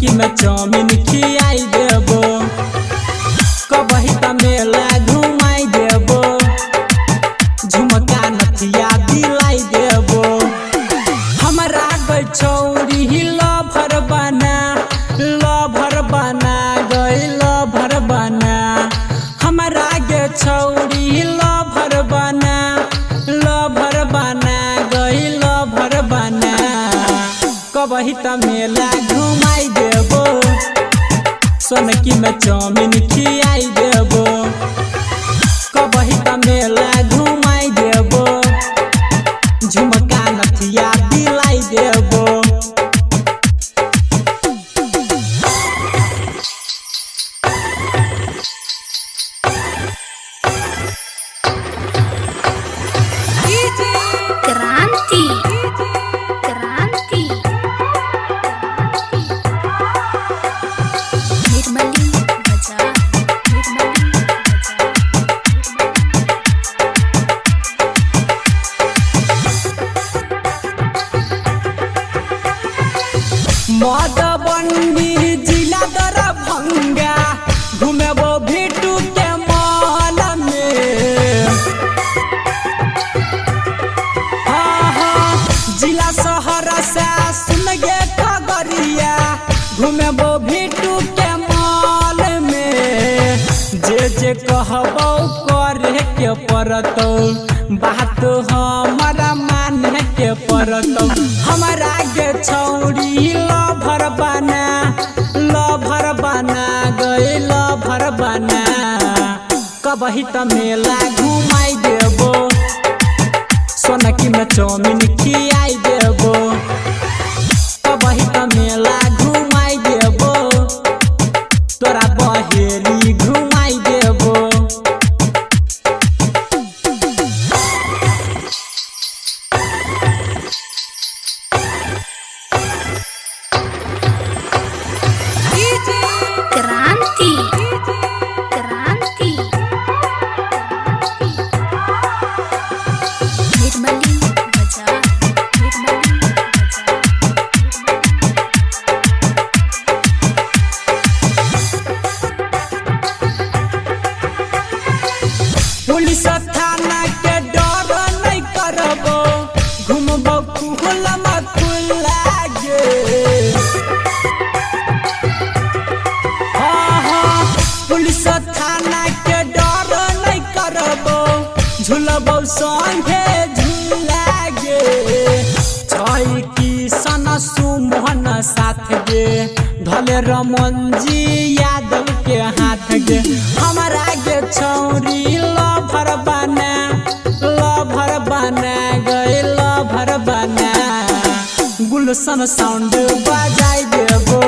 सोनकी में चाउमीन खियाई देबो। कबही त मेला घुमाई देबो, झुमका नथिया दिलाई देबो। हमरा गई छौरी लभर बना, लभर बना गई लभर बना। हमरा गे छौरी लभर बना, लभर बना गई लभर बना। कबही त मेला घुमाई देबो, सोनकी में चाउमीन खियाई देबो। कबही त मेला घुमाई देबो, झुमका नथिया दिलाई देबो। क्रांति क्रांति निर्मली बाजार निर्मली बाजार। मधुबनी जिला दरभंगा घुमेबो भिटू के मॉल में। हाँ हाँ, जिला सहरसा सुन गे खगड़िया घुमेबो भिटू के मॉल में। जे जे कहबो करे के पड़तौ, बात हमरा माने के पड़तौ। हमरा गे छौरी लभर बना, लभर बना गई लभर बना। कबही त मेला घुमाई देबो, सोनकी में चाउमीन खियाई देबो। कबही त मेला घुमाई देबो, तोरा बहेरी घुमाई देबो। क्रांति क्रांति निर्मली बाजार निर्मली बाजार। पुलिस थाना के डर नहीं करबो, घुमबो खुला खुला गे। हाँ हाँ, पुलिस थाना के डर नहीं करबो, झुलबो संगे झुला गे। छै किशन सुमन साथ गे, धले रमन जी यादव के हाथ गे। हमरा गे छौरी लभर बना, लभर बना गई लभर बना। गुलशन साउंड बजाई देबो,